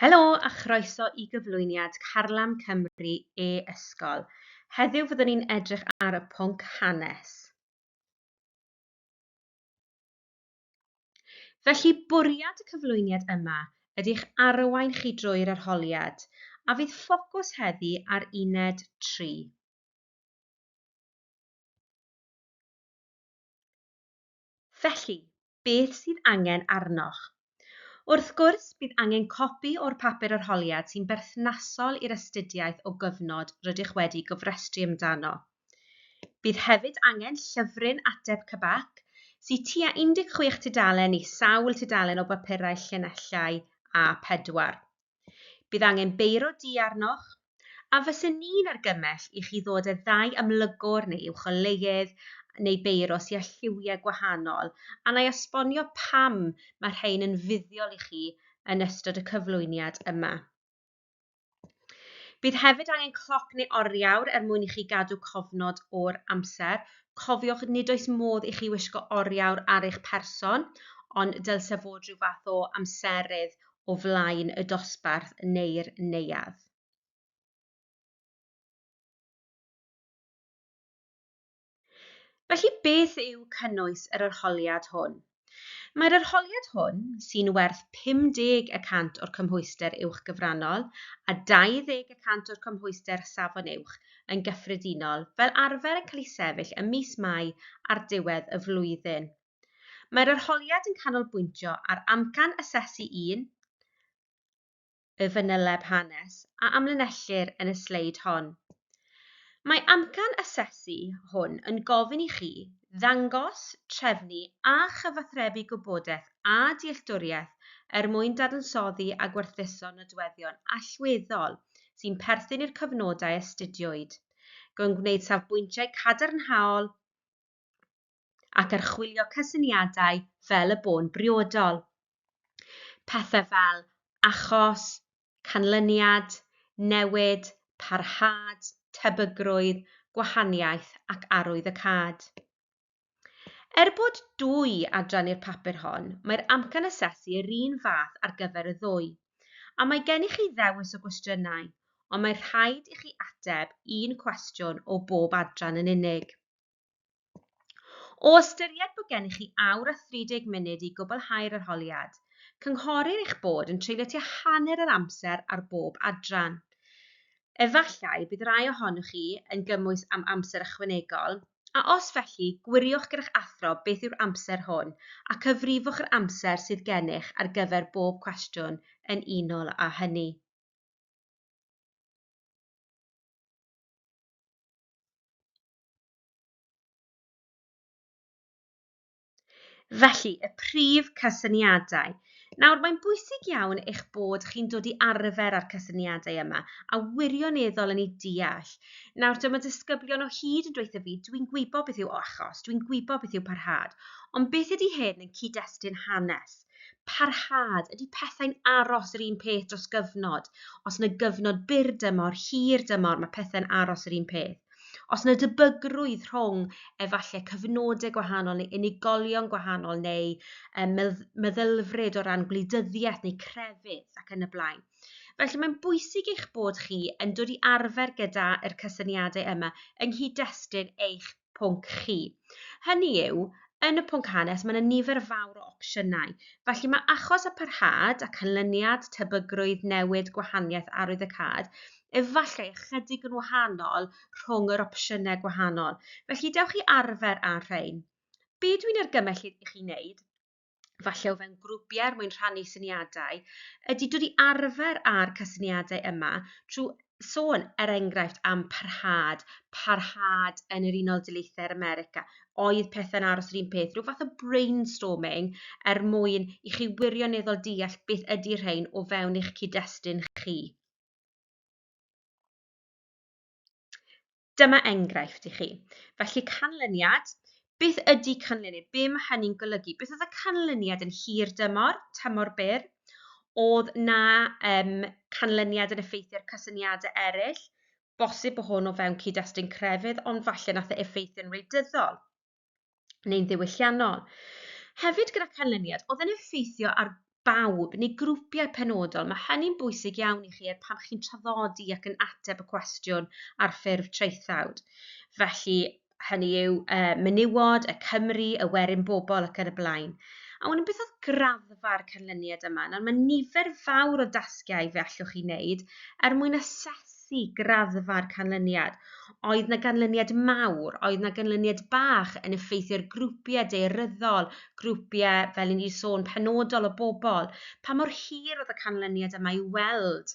Helo a chroeso i gyflwyniad Carlam Cymru e-Ysgol. Heddiw fyddwn ni'n edrych ar y pwnc hanes. Felly bwriad y cyflwyniad yma ydy'ch arwain chi drwy'r arholiad, a fydd ffocws heddi ar uned 3. Felly, beth sydd angen arnoch? Wrth gwrs, bydd angen copi o'r papur arholiad sy'n berthnasol i'r astudiaeth o gyfnod rydych wedi gofrestru amdano. Bydd hefyd angen llyfryn ateb CBAC sydd tua 16 tudalen neu sawl tudalen o bapurau llinellau A4. Bydd angen beiro du arnoch, a fyswn ni'n argymell i chi ddod â ddau amlygwr neu uwcholeuedd neu beiro sy â lliwiau gwahanol, a na i esbonio pam mae rhain yn fuddiol i chi yn ystod y cyflwyniad yma. Bydd hefyd angen cloc neu oriawr er mwyn i chi gadw cofnod o'r amser. Cofiwch, nid oes modd i chi wisgo oriawr ar eich person, ond dylse fod rhyw fath o amserydd o flaen y dosbarth neu'r neuadd. Felly, beth yw cynnwys yr arholiad hwn? Mae'r arholiad hwn, sy'n werth 50 y cant o'r cymhwyster uwch gyfrannol a 20 y cant o'r cymhwyster safon uwch yn gyffredinol, fel arfer yn cael ei sefyll ym mis Mai ar diwedd y flwyddyn. Mae'r arholiad yn canolbwyntio ar amcan asesu un, y fanyleb hanes, a amlinellir yn y sleid hon. Mae amcan asesu hwn yn gofyn i chi ddangos, trefnu a chyfathrebu gwybodaeth a dealltwriaeth er mwyn dadansoddi a gwerthuso nodweddion allweddol sy'n perthyn i'r cyfnodau astudiwyd, gan gwneud safbwyntiau cadarnhaol ac archwilio cysyniadau fel y bo'n briodol. Pethau fel achos, canlyniad, newid, parhad, tebygrwydd, gwahaniaeth ac arwyddocâd. Er bod dwy adran i'r papur hon, mae'r amcan asesu yr un fath ar gyfer y ddwy, a mae gennych chi ddewis o gwestiynau, ond mae rhaid i chi ateb un cwestiwn o bob adran yn unig. O ystyried bod gennych chi awr a thri deg munud i gwblhau'r arholiad, cynghorir eich bod yn treulio tua hanner yr amser ar bob adran. Efallai bydd rhai ohonoch chi yn gymwys am amser ychwanegol, a os felly, gwiriwch gyda'ch athro beth yw'r amser hwn a cyfrifwch yr amser sydd gennych ar gyfer bob cwestiwn yn unol â hynny. Felly, y prif cysyniadau. Nawr, mae'n bwysig iawn eich bod chi'n dod i arfer â'r cysyniadau yma a wirioneddol yn eu deall. Nawr, dyma disgyblion o hyd yn dweutha fi, dwi'n gwybod beth yw achos, dwi'n gwybod beth yw parhad, ond beth ydy hyn yn cyd-destun hanes? Parhad, ydy pethau'n aros yr un peth dros gyfnod? Os yna gyfnod byr dymor, hir dymor, mae pethau'n aros yr un peth. Os yna debygrwydd rhwng efallai cyfnodau gwahanol neu unigolion gwahanol neu um, meddylfryd o ran gwleidyddiaeth neu crefydd ac yn y blaen. Felly mae'n bwysig eich bod chi yn dod i arfer gyda'r cysyniadau yma yng nghyd-destun eich pwnc chi. Hynny yw, yn y pwnc hanes mae yna nifer fawr o opsiynau. Felly mae achos a parhad a canlyniad, tebygrwydd, newid, gwahaniaeth, arwyddocâd, efallai ychydig yn wahanol rhwng yr opsiynau gwahanol. Felly dewch i arfer â'r rhain. Be dwi'n argymell i chi wneud, falle o fewn grwpiau er mwyn rhannu syniadau, ydy dod i arfer â'r cysyniadau yma trwy sôn, er enghraifft, am parhad, parhad yn yr Unol Daleithiau America, oedd pethau'n aros yr un peth, rhyw fath o brainstorming er mwyn i chi wirioneddol deall beth ydy rhain o fewn eich cyd-destun chi. Dyma enghraifft i chi. Felly canlyniad, beth ydy canlyniad? Be mae hynny'n golygu? Beth oedd y canlyniad yn hir dymor, tymor byr? Oedd na um, canlyniad yn effeithio ar cysyniadau eraill? Bosib bod hwn o fewn cyd-destun crefydd, ond falle nath e effeithio'n wleidyddol neu'n ddiwylliannol. Hefyd gyda canlyniad, oedd e'n effeithio ar bawb neu grwpiau penodol. Mae hynny'n bwysig iawn i chi er pan chi'n traddodi ac yn ateb y cwestiwn ar ffurf traethawd. Felly, hynny yw uh, menywod, y Cymry, y werin bobl ac yn y blaen. A wedyn beth oedd graddfa'r canlyniad yma? Nawr mae nifer fawr o dasgiau fe allwch chi wneud er mwyn asesu graddfa'r canlyniad. Oedd na ganlyniad mawr, oedd na ganlyniad bach yn effeithio ar grwpiau daearyddol, grwpiau, fel i ni sôn, penodol o bobl. Pa mor hir oedd y canlyniad yma i weld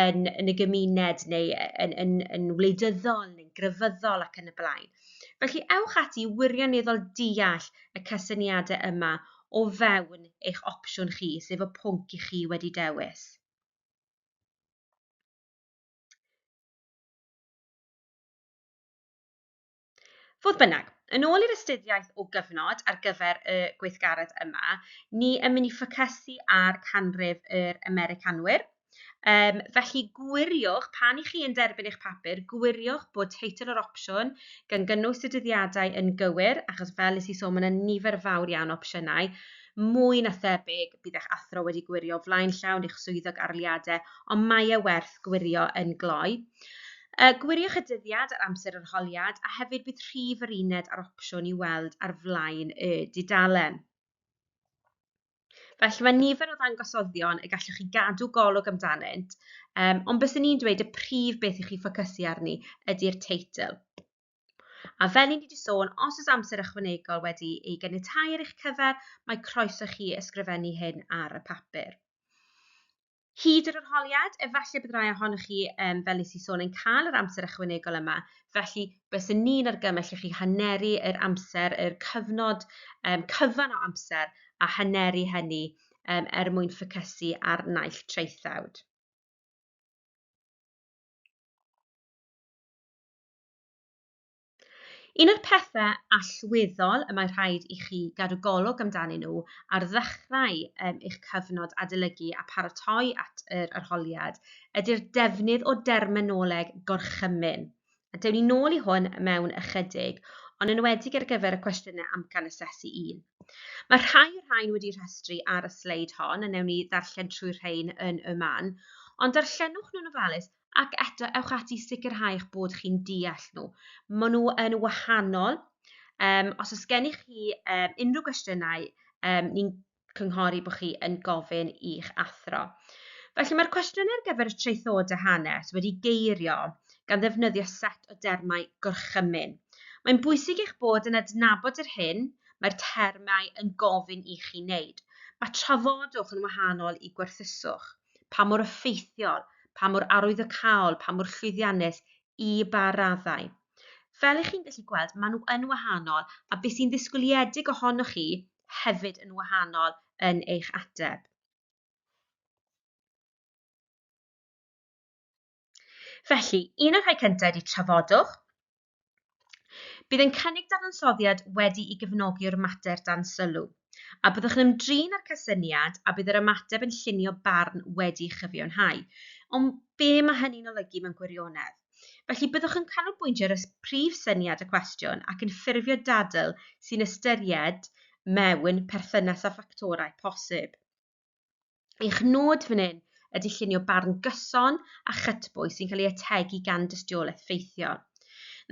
yn, yn y gymuned neu yn, yn, yn wleidyddol neu'n grefyddol ac yn y blaen. Felly ewch ati i wirioneddol deall y cysyniadau yma o fewn eich opsiwn chi, sef y pwnc i chi wedi dewis. Fodd bynnag, yn ôl i'r astudiaeth o gyfnod ar gyfer y gweithgaredd yma, ni yn mynd i ffocysu ar canrif yr Americanwyr. Um, felly gwiriwch, pan i chi yn derbyn eich papur, gwiriwch bod teitl yr opsiwn gan gynnwys y dyddiadau yn gywir, achos fel nes i sôn, mae yna nifer fawr iawn o opsiynau. Mwy na thebyg, bydd eich athro wedi gwirio flaen llawn eich swyddog arholiadau, ond mae e werth gwirio yn gloi. Uh, gwiriwch y dyddiad a'r amser yr holiad, a hefyd bydd rhif yr uned a'r opsiwn i weld ar flaen y dudalen. Felly mae nifer o ddangosoddion y gallwch chi gadw golwg amdanynt, um, ond byswn ni'n dweud y prif beth i chi ffocysu arni ydy'r teitl. A fel ni wedi sôn, os oes amser ychwanegol wedi ei ganiatáu ar eich cyfer, mae croeso chi ysgrifennu hyn ar y papur. Hyd yr arholiad, efallai bydd rai ohonoch chi, um, fel nes i sôn, yn cael yr amser ychwanegol yma, felly byswn ni'n argymell i chi haneru yr amser, yr cyfnod um, cyfan o amser a haneru hynny um, er mwyn ffocysu ar naill traethawd. Un o'r pethau allweddol y mae rhaid i chi gadw golwg amdanyn nhw ar ddechrau um, eich cyfnod adolygu a paratoi at yr arholiad ydy'r defnydd o derminoleg gorchymyn. A dewn ni nôl i hwn mewn ychydig, ond yn enwedig ar gyfer y cwestiynau amcan asesu un. Mae rhai o'r rhain wedi rhestru ar y sleid hon, a newn ni ddarllen trwy'r rhain yn y man, ond darllenwch nhw'n ofalus Ac eto, ewch ati i sicrhau eich bod chi'n deall nhw. Maen nhw yn wahanol. Um, os oes gennych chi um, unrhyw gwestiynau, um, ni'n cynghori bod chi yn gofyn i'ch athro. Felly mae'r cwestiynau ar gyfer y traethodau hanes wedi geirio gan ddefnyddio set o dermau gorchymyn. Mae'n bwysig eich bod yn adnabod yr hyn mae'r termau yn gofyn i chi wneud. Mae trafodwch yn wahanol i gwerthuswch. pa mor effeithiol, pa mor arwyddocaol, pa mor llwyddiannus, i ba raddau. Fel y'ch chi'n gallu gweld, maen nhw yn wahanol, a beth sy'n ddisgwyliedig ohonoch chi hefyd yn wahanol yn eich ateb. Felly, un o'r rhai cyntaf ydy trafodwch. Bydd yn cynnig dadansoddiad wedi'i gefnogi o'r mater dan sylw, a byddwch yn ymdrin â'r cysyniad a bydd yr ymateb yn llunio barn wedi'i chyfiawnhau. Ond be mae hynny'n olygu mewn gwirionedd? Felly byddwch yn canolbwyntio ar y prif syniad y cwestiwn ac yn ffurfio dadl sy'n ystyried mewn perthynas â ffactorau posib. Eich nod fan hyn ydy llunio barn gyson a chytbwys sy'n cael ei ategu gan dystiolaeth ffeithiol.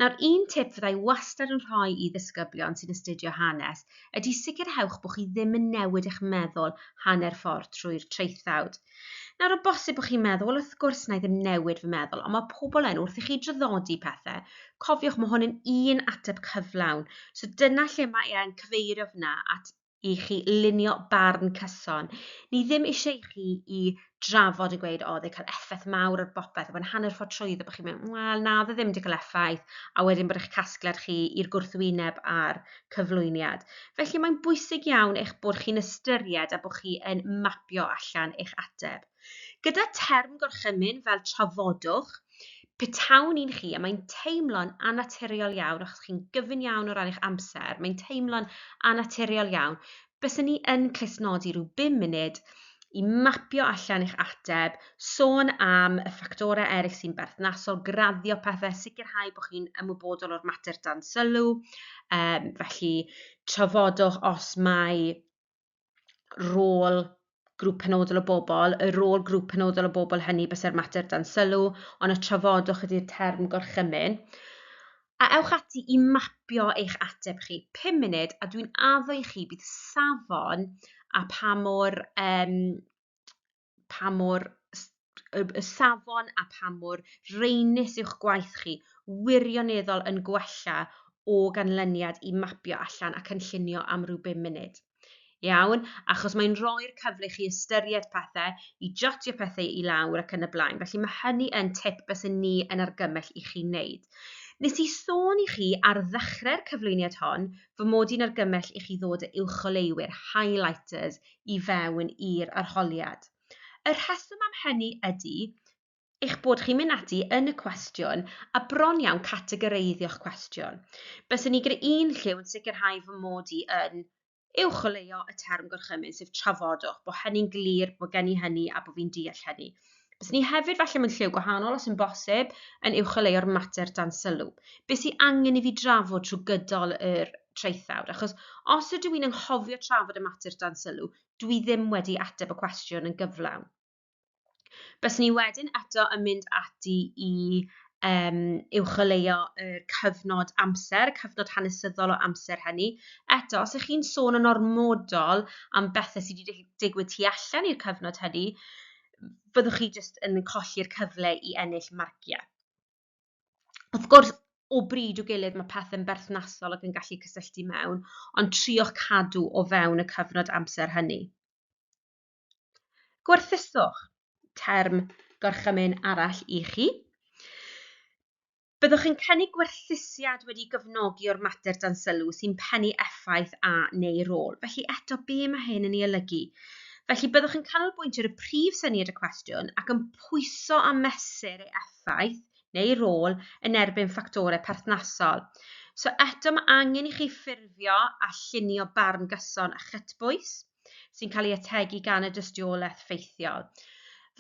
Nawr, un tip fyddai wastad yn rhoi i ddisgyblion sy'n astudio hanes ydy sicrhewch bod chi ddim yn newid eich meddwl hanner ffordd trwy'r traethawd. Nawr, o bosib bod chi'n meddwl, wel, wrth gwrs na i ddim newid fy meddwl, ond mae pobl yn, wrth i chi draddodi pethau, cofiwch mae hwn yn un ateb cyflawn. So dyna lle mae e'n cyfeirio fyna at i chi lunio barn cyson. Ni ddim eisiau i chi i drafod yn gweud, o, oh, cael effaith mawr ar bopeth, a bod hanner ffordd trwyddo bod chi'n mynd, wel, na, oedd e ddim wedi cael effaith, a wedyn bod eich casgliad chi i'r gwrthwyneb a'r cyflwyniad. Felly mae'n bwysig iawn eich bod chi'n ystyried a bod chi yn mapio allan eich ateb. Gyda term gorchymyn fel trafodwch, petawn i'n chi, a mae'n teimlo'n annaturiol iawn, achos chi'n gyfyn iawn o ran eich amser, mae'n teimlo'n annaturiol iawn, byswn ni yn clustnodi rhyw bum munud i mapio allan eich ateb, sôn am y ffactorau eraill sy'n berthnasol, graddio pethau, sicrhau bod chi'n ymwybodol o'r mater dan sylw, um, felly trafodwch os mae rôl grŵp penodol o bobl, y rôl grŵp penodol o bobl hynny byse'r mater dan sylw, ond y trafodwch ydy'r term gorchymyn. A ewch ati i mapio eich ateb chi, 5 munud, a dwi'n addo i chi bydd safon a pa mor, um, pa mor y, y safon a pa mor reinus yw'ch gwaith chi wirioneddol yn gwella o ganlyniad i mapio allan a cynllunio am ryw bum munud. Iawn? Achos mae'n rhoi'r cyfle i chi ystyried pethau, i jotio pethau i lawr ac yn y blaen. Felly mae hynny yn tip byswn ni yn argymell i chi wneud. Nes i sôn i chi ar ddechrau'r cyflwyniad hon fy mod i'n argymell i chi ddod â uwcholeuwyr, highlighters, i fewn i'r arholiad. Y rheswm am hynny ydy eich bod chi'n mynd ati yn y cwestiwn a bron iawn categoreiddio'ch cwestiwn. Byswn i gyda un lliw yn sicrhau fy mod i yn uwcholeuo y term gorchymyn, sef trafodwch, bod hynny'n glir, bod gen i hynny a bod fi'n deall hynny. Byswn i hefyd falle mewn lliw gwahanol, os yn bosib, yn uwcholeuo'r mater dan sylw. Be sy angen i fi drafod trwy gydol yr traethawd? Achos os ydw i'n anghofio trafod y mater dan sylw, dwi ddim wedi ateb y cwestiwn yn gyflawn. Byswn i wedyn eto yn mynd ati i um, uwcholeuo y cyfnod amser, y cyfnod hanesyddol o amser hynny. Eto, os ych chi'n sôn yn ormodol am bethau sydd wedi digwydd tu allan i'r cyfnod hynny, fyddwch chi jyst yn colli'r cyfle i ennill marciau. Wrth gwrs, o bryd i'w gilydd mae pethau'n berthnasol ac yn gallu cysylltu mewn, ond triwch cadw o fewn y cyfnod amser hynny. Gwerthuswch, term gorchymyn arall i chi. Byddwch yn cynnig gwerthusiad wedi gyfnogi o'r mater dan sylw sy'n pennu effaith a neu rôl. Felly eto, be mae hyn yn ei olygu? Felly byddwch yn canolbwyntio ar y prif syniad y cwestiwn ac yn pwyso a mesur ei effaith neu rôl yn erbyn ffactorau perthnasol. So eto mae angen i chi ffurfio a llunio barn gyson a chytbwys. sy'n cael ei ategu gan y dystiolaeth ffeithiol.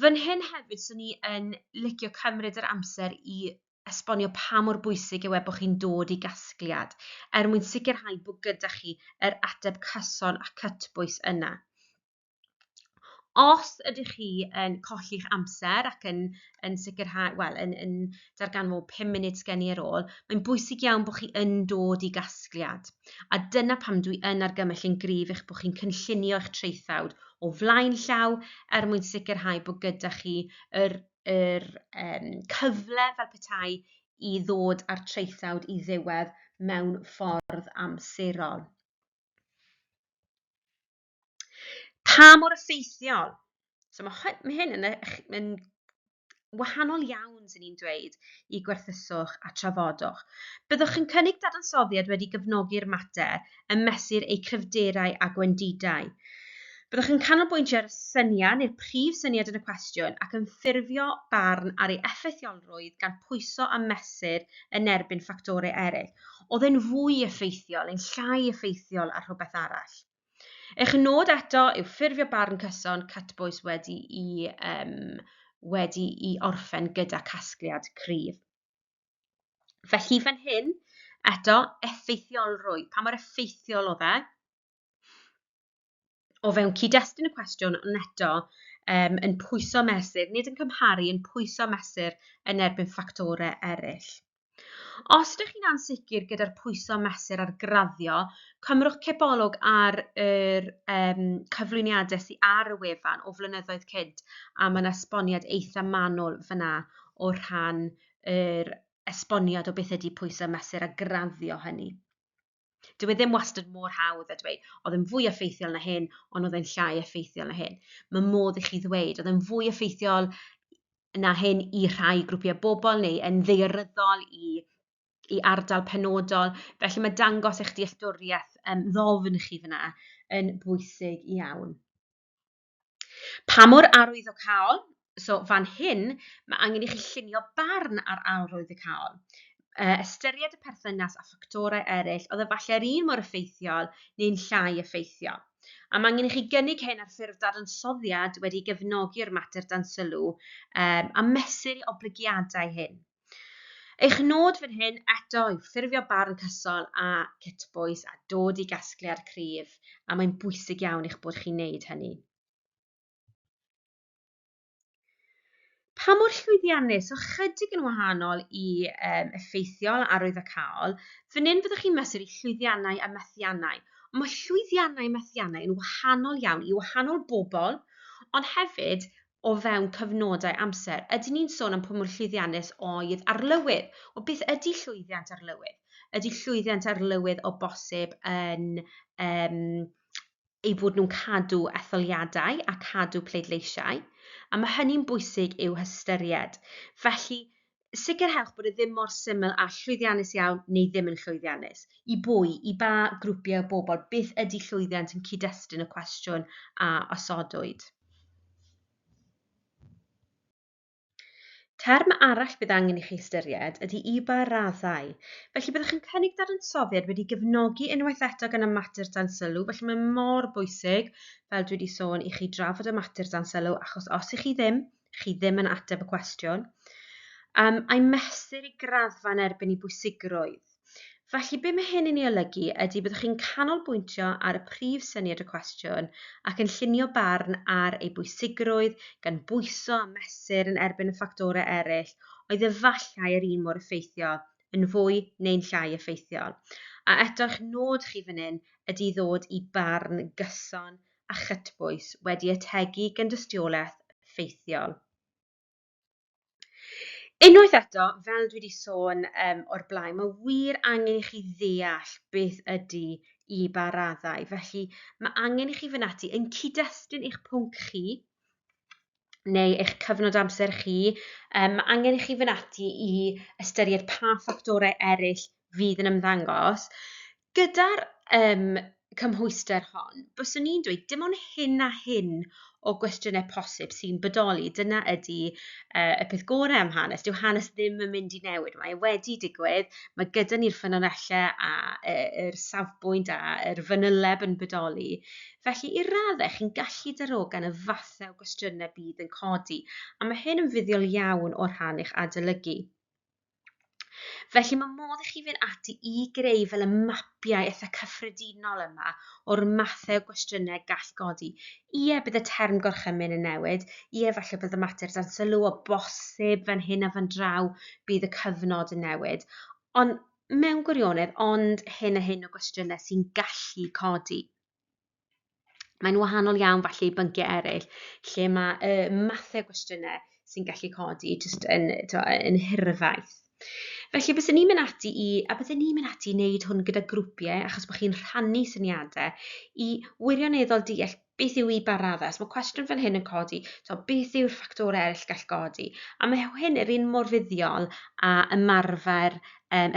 Fan hyn hefyd, swn i yn licio cymryd yr amser i esbonio pa mor bwysig yw e bod chi'n dod i gasgliad, er mwyn sicrhau bod gyda chi yr ateb cyson a cytbwys yna. Os ydych chi yn colli'ch amser ac yn, yn sicrhau, wel, yn, yn darganfod 5 munud sgen i ar ôl, mae'n bwysig iawn bod chi yn dod i gasgliad. A dyna pam dwi yn argymell yn gryf eich bod chi'n cynllunio eich traethawd o flaen llaw er mwyn sicrhau bod gyda chi yr, yr um, cyfle fel petai i ddod â'r traethawd i ddiwedd mewn ffordd amserol. Pa mor effeithiol? So mae, mae hyn yn, yn wahanol iawn, sy'n ni'n dweud, i gwerthuswch a trafodwch. Byddwch yn cynnig dadansoddiad wedi gefnogi'r mater yn mesur eu cryfderau a gwendidau. Byddwch yn canolbwyntio ar y syniad neu'r prif syniad yn y cwestiwn ac yn ffurfio barn ar ei effeithiolrwydd gan pwyso a mesur yn erbyn ffactorau eraill. Oedd e'n fwy effeithiol neu'n llai effeithiol ar rhywbeth arall? Eich nod eto yw ffurfio barn cyson cytbwys wedi i, um, wedi i orffen gyda casgliad cryf. Felly fan hyn, eto, effeithiolrwydd. Pa mor effeithiol oedd e? O fewn cyd-destun y cwestiwn, ond eto, um, yn pwyso mesur, nid yn cymharu, yn pwyso mesur yn erbyn ffactorau eraill. Os ydych chi'n ansicr gyda'r pwyso mesur a'r graddio, cymrwch cipolwg ar yr um, cyflwyniadau sydd ar y wefan o flynyddoedd cynt a mae yna esboniad eitha manwl fyna o rhan yr esboniad o beth ydy pwyso mesur a graddio hynny. Dyw e ddim wastad mor hawdd a dweud, oedd yn fwy effeithiol na hyn, ond oedd e'n llai effeithiol na hyn. Mae modd i chi ddweud, oedd e'n fwy effeithiol na hyn i rhai grwpiau bobl neu yn ddaearyddol i, i ardal penodol. Felly mae dangos eich dealltwriaeth um, ddofn chi fyna yn bwysig iawn. Pa mor arwyddocaol? So fan hyn, mae angen i chi llunio barn ar arwyddocaol. Uh, ystyried y perthynas a ffactorau eraill oedd efallai'r un mor effeithiol neu'n llai effeithiol. A mae angen i chi gynnig hyn ar ffurf dadansoddiad wedi gefnogi'r mater dan sylw um, a mesur i oblygiadau hyn. Eich nod fan hyn eto yw ffurfio barn cyson a cytbwys a dod i gasgliad cryf, a mae'n bwysig iawn eich bod chi'n neud hynny. Pa mor llwyddiannus, so chydig yn wahanol i effeithiol arwyddocaol, fan hyn fyddwch chi'n mesur i llwyddiannau a methiannau. Ond mae llwyddiannau a methiannau yn wahanol iawn i wahanol bobl, ond hefyd o fewn cyfnodau amser. Ydyn ni'n sôn am pa mor llwyddiannus oedd arlywydd? O beth ydy llwyddiant arlywydd? Ydy llwyddiant arlywydd o bosib yn eu bod nhw'n cadw etholiadau a cadw pleidleisiau? A mae hynny'n bwysig i'w hystyried. Felly, sicrhewch bod e ddim mor syml a llwyddiannus iawn neu ddim yn llwyddiannus. I bwy, i ba grwpiau o bobl, beth ydy llwyddiant yn cyd-destun y cwestiwn a osodwyd? Term arall bydd angen i chi ystyried ydy i ba raddau. Felly byddwch yn cynnig dadansoddiad wedi gefnogi unwaith eto gan y mater dan sylw, felly mae mor bwysig, fel dwi wedi sôn, i chi drafod y mater dan sylw, achos os i chi ddim, chi ddim yn ateb y cwestiwn. A'i mesur i graddfa yn erbyn i bwysigrwydd. Felly, be mae hyn yn ei olygu ydy byddwch chi'n canolbwyntio ar y prif syniad y cwestiwn ac yn llunio barn ar ei bwysigrwydd, gan bwyso a mesur yn erbyn y ffactorau eraill oedd efallai yr un mor effeithiol, yn fwy neu'n llai effeithiol. A eto, eich nod chi fan hyn ydy i ddod i barn gyson a chytbwys wedi ategu gan dystiolaeth ffeithiol. Unwaith eto, fel dwi wedi sôn o'r blaen, mae wir angen i chi ddeall beth ydy i ba raddau. Felly, mae angen i chi fynd ati yn cyd-destun eich pwnc chi, neu eich cyfnod amser chi. Mae angen i chi fynd ati i ystyried pa ffactorau eraill fydd yn ymddangos. Gyda'r cymhwyster hon, byswn i'n dweud dim ond hyn a hyn o gwestiynau posib sy'n bodoli. Dyna ydy y peth gorau am hanes. Dyw hanes ddim yn mynd i newid. Mae e wedi digwydd, mae gyda ni'r ffynonellau a yr safbwynt a'r fanyleb yn bodoli. Felly, i raddau, chi'n gallu darogan y fathau o gwestiynau bydd yn codi, a mae hyn yn fuddiol iawn o rhan eich adolygu. Felly mae modd i chi fynd ati i greu fel y mapiau eitha cyffredinol yma o'r mathau o gwestiynau gall godi. Ie, bydd y term gorchymyn yn newid. Ie, falle bydd y mater dan sylw o bosib fan hyn a fan draw bydd y cyfnod yn newid. Ond mewn gwirionedd, ond hyn a hyn o gwestiynau sy'n gallu codi. Mae'n wahanol iawn falle i bynciau eraill lle mae y mathau o gwestiynau sy'n gallu codi jyst yn, to, yn hirfaith. Felly byswn ni'n mynd ati i, a byddwn ni'n mynd ati i wneud hwn gyda grwpiau, achos bod chi'n rhannu syniadau, i wirioneddol deall beth yw i ba raddau. Os mae cwestiwn fel hyn yn codi, to, beth yw'r ffactorau eraill gall godi? A mae hyn yr un mor fuddiol a ymarfer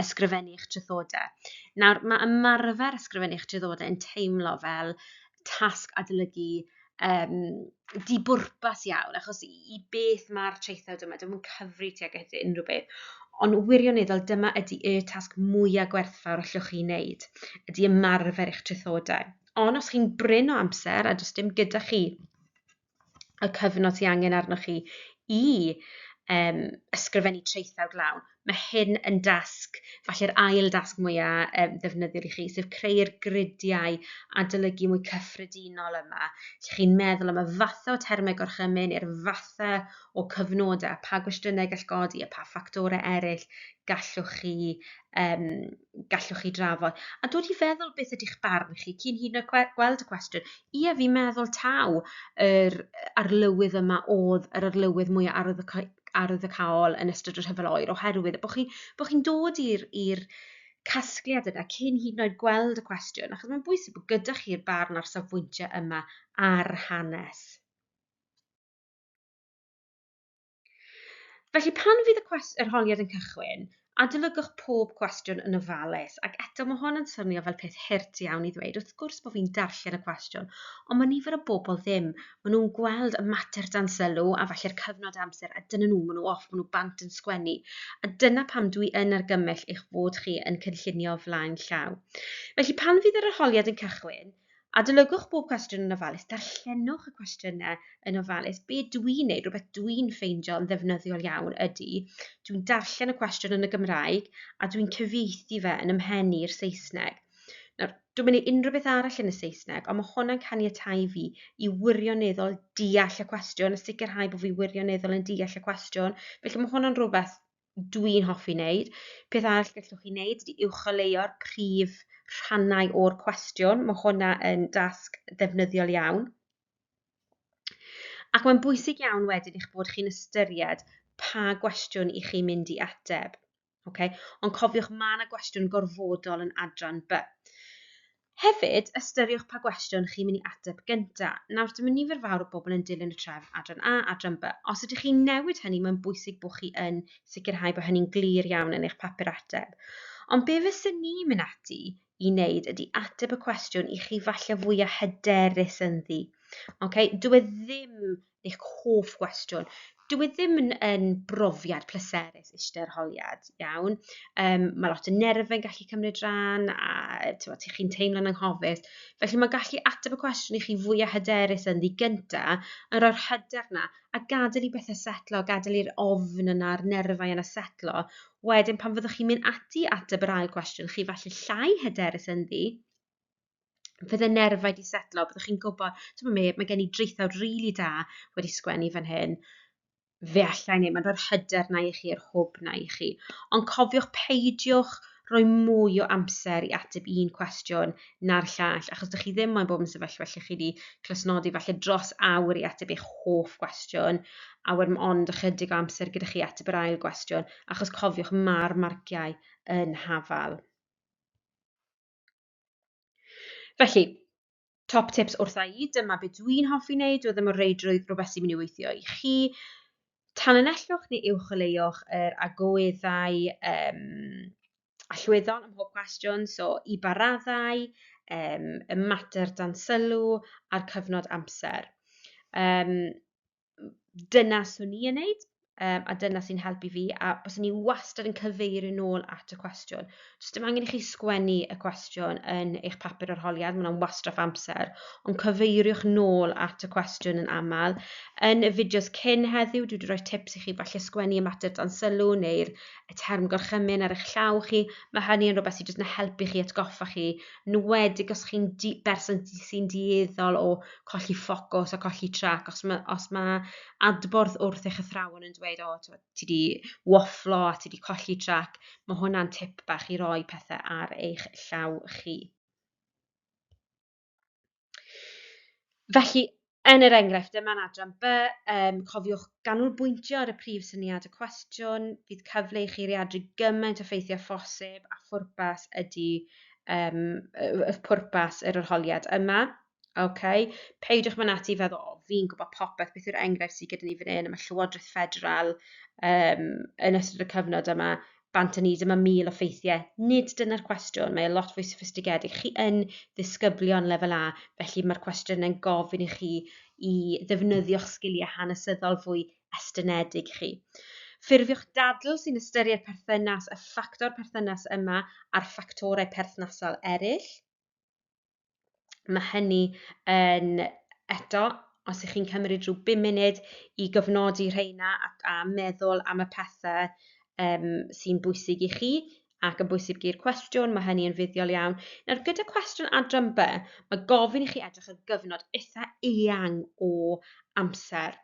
ysgrifennu eich traethodau. Nawr, mae ymarfer ysgrifennu eich traethodau yn teimlo fel tasg adolygu dibwrpas iawn, achos i beth mae'r traethawd yma, dim yn cyfri tuag at unrhyw beth. Ond wirioneddol, dyma ydy y tasg mwyaf gwerthfawr allwch chi wneud, ydy ymarfer eich traethodau. Ond os chi'n brin o amser a does dim gyda chi y cyfnod sydd angen arnoch chi i ysgrifennu traethawd lawn, mae hyn yn dasg, falle'r ail dasg mwyaf ddefnyddiol i chi, sef creu'r gridiau adolygu mwy cyffredinol yma, lle chi'n meddwl am y fathau o termau gorchymyn, i'r fathau o cyfnodau, a pa gwestiynau gall godi, a pa ffactorau eraill gallwch chi drafod. A dod i feddwl beth ydych barn chi cyn hyd yn oed gweld y cwestiwn. Ie, fi'n meddwl taw yr arlywydd yma oedd yr arlywydd mwyaf arwyddocaol yn ystod y Rhyfel Oer, oherwydd bod chi'n bo chi dod i'r casgliad yna cyn hyd yn oed gweld y cwestiwn, achos mae'n bwysig bod gyda chi'r barn a'r safbwyntiau yma ar hanes. Felly pan fydd y yr holiad yn cychwyn, adolygwch pob cwestiwn yn ofalus, ac eto mae hwn yn swnio fel peth hurt iawn i ddweud, wrth gwrs bod fi'n darllen y cwestiwn, ond mae nifer o bobl ddim, maen nhw'n gweld y mater dan sylw a falle'r cyfnod amser a dyna nhw, maen nhw off, maen nhw bant yn sgwennu. A dyna pam dwi yn argymell eich fod chi yn cynllunio flaen llaw. Felly pan fydd yr arholiad yn cychwyn, Adolygwch bob cwestiwn yn ofalus, darllenwch y cwestiynau yn ofalus. Be dwi'n neud, rhywbeth dwi'n ffeindio yn ddefnyddiol iawn ydy, dwi'n darllen y cwestiwn yn y Gymraeg a dwi'n cyfieithu fe yn ymhen i'r Saesneg. Nawr, Dwi'm yn neud unrhyw beth arall yn y Saesneg, ond mae hwnna'n caniatáu fi i wirioneddol deall y cwestiwn a sicrhau bod fi wirioneddol yn deall y cwestiwn. Felly mae hwnna'n rhywbeth dwi'n hoffi wneud. Peth arall gallwch chi wneud ydy uwcholeuo'r prif rhannau o'r cwestiwn. Mae hwnna yn dasg ddefnyddiol iawn. Ac mae'n bwysig iawn wedyn eich bod chi'n ystyried pa gwestiwn i chi'n mynd i ateb. Okay? Ond cofiwch, mae yna gwestiwn gorfodol yn adran B. Hefyd, ystyriwch pa gwestiwn chi'n mynd i ateb gyntaf. Nawr, dyma nifer fawr o bobl yn dilyn y trefn adran A, adran B. Os ydych chi'n newid hynny, mae'n bwysig bod chi yn sicrhau bod hynny'n glir iawn yn eich papur ateb. Ond be fyswn ni'n mynd ati i wneud ydy ateb y cwestiwn i chi falle fwyaf hyderus ynddi. Okay? Dyw e ddim eich hoff gwestiwn. Dyw e ddim yn, yn brofiad pleserus eistedd arholiad, iawn. Um, mae lot o nerfau'n gallu cymryd rhan a ti chi'n teimlo'n anghofus. Felly mae gallu ateb y cwestiwn i chi fwyaf hyderus ynddi gyntaf yn rhoi'r hyder na a gadael i bethau setlo, gadael i'r ofn yna, a'r nerfau yna setlo. Wedyn pan fyddwch chi'n mynd ati ateb yr ail gwestiwn, chi falle llai hyderus ynddi, fydd y nerfau wedi setlo, byddwch chi'n gwybod, ti'n gwybod mae gen i draethawd rili really da wedi sgwennu fan hyn, fe allai neu mae'n rhoi'r hyder na i chi, yr hwb na i chi. Ond cofiwch peidiwch rhoi mwy o amser i ateb un cwestiwn na'r llall, achos dych chi ddim moyn bod yn sefyllfa lle chi wedi clustnodi falle dros awr i ateb eich hoff gwestiwn, a wedyn ond ychydig o amser gyda chi ateb yr ail gwestiwn, achos cofiwch mae'r marciau yn hafal. Felly, top tips wrtha i, dyma beth dwi'n hoffi wneud, dwi e ddim o reidrwydd rhywbeth sy'n mynd i weithio i chi. Tanlinellwch neu uwcholeuwch yr agweddau um, allweddol ym mhob cwestiwn, so i ba raddau, um, y mater dan sylw a'r cyfnod amser. Um, dyna swn i yn neud, um, a dyna sy'n helpu fi, a byswn i wastad yn cyfeirio nôl at y cwestiwn. Does dim angen i chi sgwennu y cwestiwn yn eich papur arholiad, mae hwnna'n wastraff amser, ond cyfeiriwch nôl at y cwestiwn yn aml. Yn y fideos cyn heddiw, dwi wedi rhoi tips i chi falle sgwennu ymateb dan sylw neu'r y term gorchymyn ar eich llaw chi. Mae hynny yn rhywbeth sydd jyst yn helpu chi atgoffa chi, yn enwedig os chi'n berson sy'n dueddol o colli ffocws a colli trac, os mae, os mae adborth wrth eich athrawon yn dweud, o, oh, ti di wafflo a ti di colli trac, mae hwnna'n tip bach i roi pethau ar eich llaw chi. Felly, yn yr enghraifft yma yn adran B, um, cofiwch ganolbwyntio ar y prif syniad y cwestiwn, fydd cyfle i chi readru gymaint o ffeithiau phosib a phwrpas ydy um, y pwrpas yr arholiad yma. Ok, peidiwch mynd ati i feddwl, o, fi'n gwybod popeth, beth yw'r enghraifft sydd gyda ni fan hyn, mae Llywodraeth Ffederal um, yn ystod y cyfnod yma, bant â ni, dyma 1,000 o ffeithiau. Nid dyna'r cwestiwn, mae e lot fwy soffistigedig. Chi yn ddisgyblion lefel A, felly mae'r cwestiynau'n gofyn i chi i ddefnyddio'ch sgiliau hanesyddol fwy estynedig chi. Ffurfiwch dadl sy'n ystyried perthynas y ffactor perthynas yma a'r ffactorau perthnasol eraill. Mae hynny yn, eto, os ych chi'n cymryd rhyw bum munud i gofnodi rheina a, a meddwl am y pethau um, sy'n bwysig i chi ac yn bwysig i'r cwestiwn, mae hynny yn fuddiol iawn. Nawr, gyda cwestiwn adran B, mae gofyn i chi edrych ar gyfnod eitha eang o amser.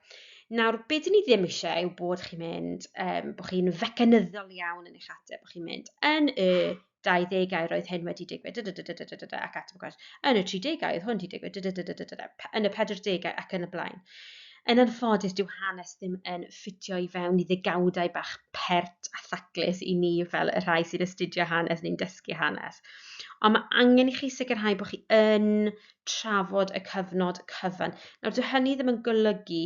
Nawr, be dyn ni ddim eisiau yw bod chi'n mynd, um, bod chi'n fecanyddol iawn yn eich ateb, bod chi'n mynd yn y 20au roedd hyn wedi digwydd, da-da-da-da-da-da-da, ac ateb y cwestiwn. Yn y 30au oedd hwn wedi digwydd, da-da-da-da-da-da, yn y 40au ac yn y blaen. Yn anffodus, dyw hanes ddim yn ffitio i fewn i ddegawdau bach pert a thaclus i ni fel y rhai sy'n astudio hanes neu'n dysgu hanes. Ond mae angen i chi sicrhau bod chi yn trafod y cyfnod cyfan. Nawr, dyw hynny ddim yn golygu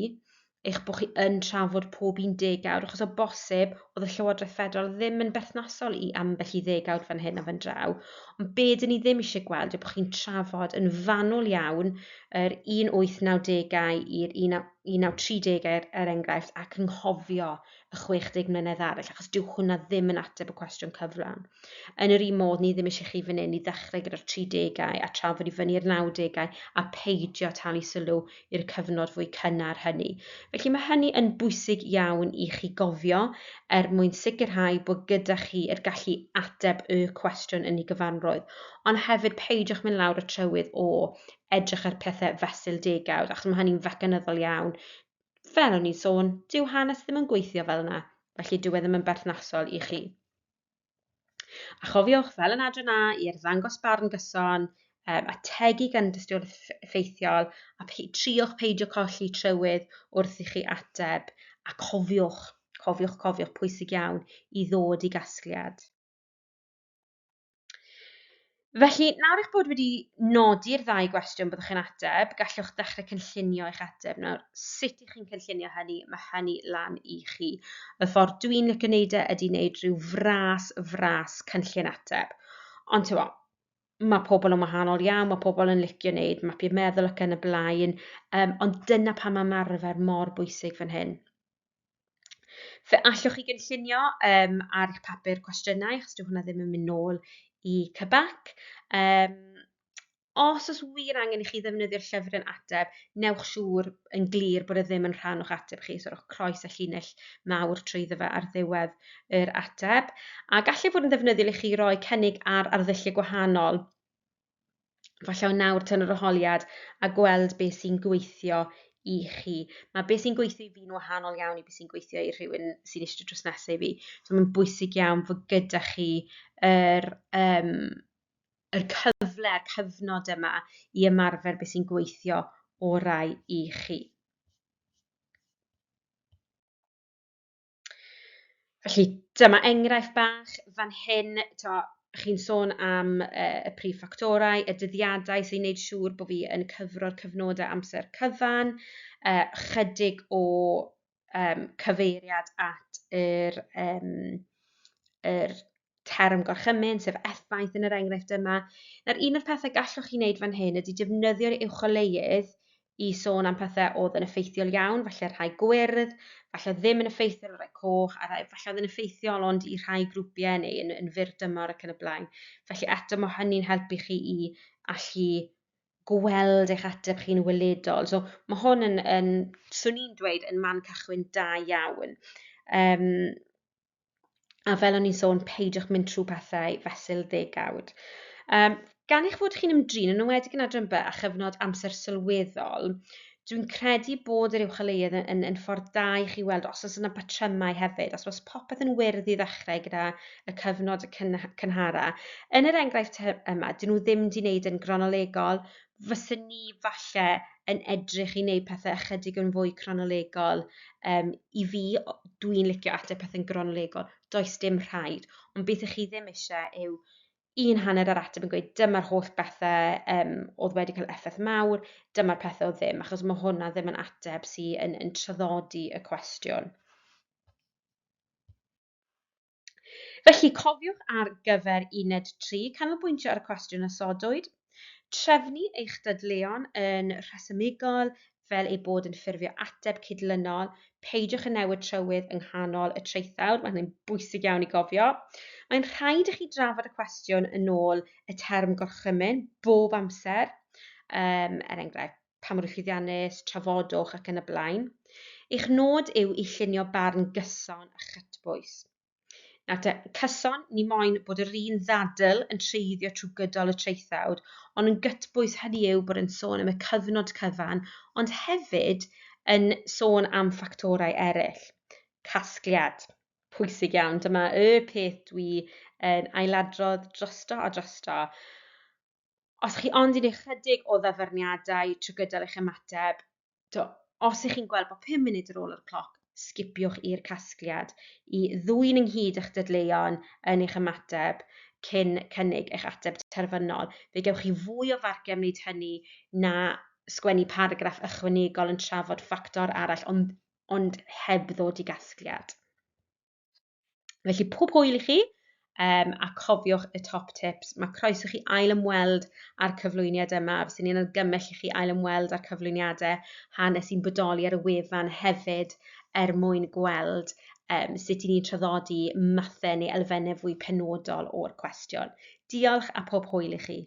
eich bod chi yn trafod pob un degawd, achos o bosib oedd y Llywodraeth Ffederal ddim yn berthnasol i ambell i ddegawd fan hyn a fan draw. Ond be dyn ni ddim eisiau gweld yw bod chi'n trafod yn fanwl iawn yr 1890au i'r 1930au er, er enghraifft ac ynghofio y 60 mlynedd arall, achos dyw hwnna ddim yn ateb y cwestiwn cyflawn. Yn yr un modd, ni ddim eisiau chi fan hyn i ddechrau gyda'r 30au a trafod i fyny i'r 90au a peidio talu sylw i'r cyfnod fwy cynnar hynny. Felly mae hynny yn bwysig iawn i chi gofio er mwyn sicrhau bod gyda chi yr gallu ateb y cwestiwn yn ei gyfanrwydd. Ond hefyd peidiwch mynd lawr y trywydd o edrych ar pethau fesul degawd, achos mae hynny'n fecanyddol iawn. Fel o'n i'n sôn, dyw hanes ddim yn gweithio fel yna, felly dyw e ddim yn berthnasol i chi. A chofiwch, fel yn adran A, i arddangos barn gyson, ategu gan dystiolaeth effeithiol, a triwch peidio colli trywydd wrth i chi ateb, a cofiwch, cofiwch, cofiwch, pwysig iawn, i ddod i gasgliad. Felly, nawr eich bod wedi nodi'r ddau gwestiwn byddwch chi'n ateb, gallwch ddechrau cynllunio eich ateb. Nawr, sut ych chi'n cynllunio hynny? Mae hynny lan i chi. Y ffordd dwi'n licio wneud e ydy wneud rhyw fras, fras cynllun ateb. Ond ti'n mae pobl yn wahanol iawn, mae pobl yn licio wneud mapiau meddwl ac yn y blaen, ond dyna pam mae ymarfer mor bwysig fan hyn. Fe allwch chi gynllunio ar eich papur cwestiynau, achos dyw hwnna ddim yn mynd nôl i CBAC. Os oes wir angen i chi ddefnyddio'r llyfryn ateb, newch siŵr yn glir bod e ddim yn rhan o'ch ateb chi, so rhowch croes a llinell mawr trwyddo fe ar ddiwedd yr ateb. A gallai fod yn ddefnyddiol i chi roi cynnig ar arddulliau gwahanol, falle o nawr tan yr arholiad, a gweld beth sy'n gweithio i chi. Mae beth sy'n gweithio i fi'n wahanol iawn i beth sy'n gweithio i rhywun sy'n eistedd drws nesaf i fi. So mae'n bwysig iawn fod gyda chi yr cyfle a'r cyfnod yma i ymarfer beth sy'n gweithio orau i chi. Felly dyma enghraifft bach fan hyn, to, chi'n sôn am y prif ffactorau, y dyddiadau sy'n gwneud siŵr bod fi yn cyfro'r cyfnodau amser cyfan, chydig o cyfeiriad at yr term gorchymyn, sef effaith yn yr enghraifft yma. Nawr, un o'r pethau gallwch chi wneud fan hyn ydy defnyddio'r uwcholeuedd i sôn am pethau oedd yn effeithiol iawn, falle rhai gwyrdd, falle ddim yn effeithiol, rhai coch, a rhai falle oedd yn effeithiol ond i rhai grwpiau neu yn fyr dymor ac yn y blaen. Felly eto mae hynny'n helpu chi i allu gweld eich ateb chi'n weledol. So mae hwn yn, yn swn i'n dweud, yn man cychwyn da iawn. A fel o'n i'n sôn, peidiwch mynd trwy pethau fesul ddegawd. Gan eich fod chi'n ymdrin, yn enwedig yn adran B, â chyfnod amser sylweddol, dwi'n credu bod yr uwcholeuedd yn ffordd da i chi weld os oes yna batrymau hefyd, os oes popeth yn wyrdd i ddechrau gyda y cyfnod cynhara. Yn yr enghraifft yma, dyn nhw ddim wedi wneud yn gronolegol, fyswn ni falle yn edrych i wneud pethau ychydig yn fwy cronolegol. I fi, dwi'n licio ateb pethau'n gronolegol, does dim rhaid. Ond beth ych chi ddim eisiau yw un hanner yr ateb yn gweud dyma'r holl bethau oedd wedi cael effaith mawr, dyma'r pethau oedd ddim, achos mae hwnna ddim yn ateb sydd yn traddodi y cwestiwn. Felly, cofiwch ar gyfer uned 3, canolbwyntio ar y cwestiwn a osodwyd, trefnu eich dadleuon yn rhesymegol fel eu bod yn ffurfio ateb cydlynol, peidiwch â newid trywydd yng nghanol y traethawd, mae hynny'n bwysig iawn i gofio. Mae'n rhaid i chi drafod y cwestiwn yn ôl y term gorchymyn bob amser, er enghraifft, pa mor llwyddiannus, trafodwch ac yn y blaen. Eich nod yw i llunio barn gyson a chytbwys. Nawr te, cyson, ni moyn bod yr un ddadl yn treiddio trwy gydol y traethawd, ond yn gytbwys hynny yw bod yn sôn am y cyfnod cyfan, ond hefyd yn sôn am ffactorau eraill. Casgliad, pwysig iawn, dyma y peth dwi yn ailadrodd drosto a drosto. Os chi ond yn gwneud chydig o ddyfarniadau trwy gydol eich ymateb, do, os ych chi'n gweld bod 5 munud ar ôl yr cloc, sgipiwch i'r casgliad i ddwyn ynghyd eich dadleuon yn eich ymateb cyn cynnig eich ateb terfynol. Fe gewch chi fwy o farciau am wneud hynny na sgwennu paragraff ychwanegol yn trafod ffactor arall ond, ond heb ddod i gasgliad. Felly pob hwyl i chi, a cofiwch y top tips. Mae croeso chi ail ymweld â'r cyflwyniad yma. Fyswn i'n argymell i chi ail ymweld â'r cyflwyniadau hanes sy'n bodoli ar y wefan hefyd er mwyn gweld sut i ni'n traddodi mathau neu elfennau fwy penodol o'r cwestiwn. Diolch a pob hwyl i chi.